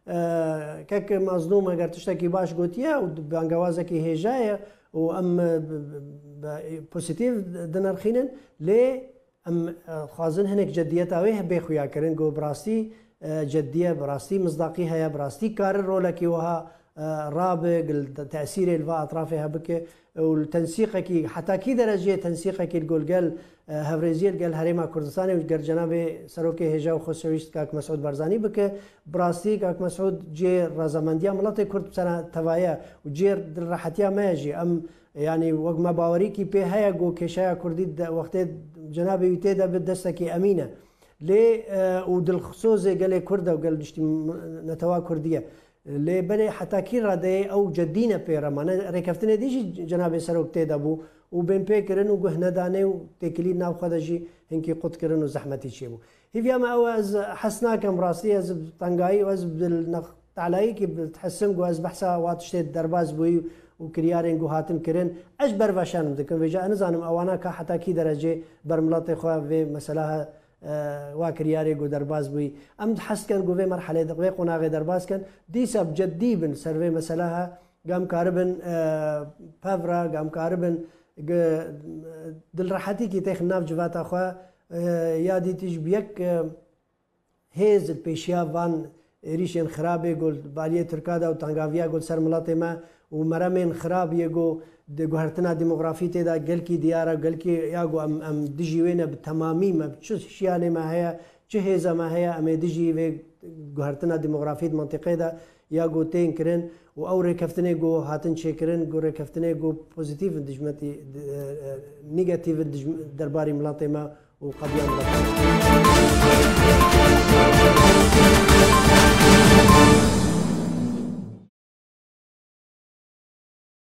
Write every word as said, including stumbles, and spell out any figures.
E, kek Mazlûm eger tiştekî baş gotiye û bangewazekî hêja ye û em, e, b-, b-, b-, pozîtîf dinirxînin, lê em, e, xwazin hinek ceddiyeta wê bê xuyakirin, ku bi rastî, e, ceddiye, bi rastî misdaqî heye, bi rastî kare rolekî wiha, e, rabe, gil tesîrê li va etrafê hebike û li tensîqekî, heta kî dereceyê tensîqekî li gol gel, e, hevrêziyê li gel Herêma Kurdistanê û gel cenabê Serokê Hêja û Xwesewîst Kak Mesûd Barzanî bike. Bi rastî Kak Mesûd cê rezemendiya miletê Kurd bi sera teva ye û cê dilrehetiya me ye jî. Em, yanî wek me bawerîkî pê heye ku kêşeya Kurdî de wextê cenabê wî tê de bi destekî emîn e. Lê, e, û dilsozê gelê Kurd e û gel niştî netewa Kurdî ye. Lê belê heta kî radeyê ew cedî ne pê re mane. Rêkeftinê dî jî cenabê serok tê de bû û bên pê kirin û guh nedanê û têkilî nav xwe de jî hinkî qut kirin û zehmetî çêbû. Hîviya me ew e, ez hez nakem rastî, ez bi tengayî û ez bi nextalayîkî bi dihesim ku ez behsa wa tiştê derbas bûyî û kiryarên ku hatin kirin, ez ji ber veşanim dikim. Vêca ez nizanim ewana ka heta kî derecê ber miletê xwe vê mesela he, e, wa kiryarê ku derbas bûyî. Em hez dikin ku vê merhelê de, vê qonaxê derbas kin, dîsa bi ceddî bin ser vê mesela he, ku em karibin, e, pev re, ku em karibin, ku, e, dilrehetîkî têxin nav civata xwe, e, ya dîtî ji bi yek, e, hêz li pêşiya van êrîşên xirabê ku li baliyê Tirka de û tengaviya ku li ser miletê me û meremên xirab yê ku di guhertina demografî tê de gelkî diyar e, gelkî ya ku em, em dijî wê ne bi temamî, me çi şiyanê me heye, çi hêza me heye, em ê dijî vê guhertina demografî di mentiqê de ya ku tên kirin û ew rêkeftinê ku hatin çêkirin, ku rêkeftinê ku pozîtîf in dijmetî, e, e, negatîf in dijm-, derbarî miletê me û qediya miletê me.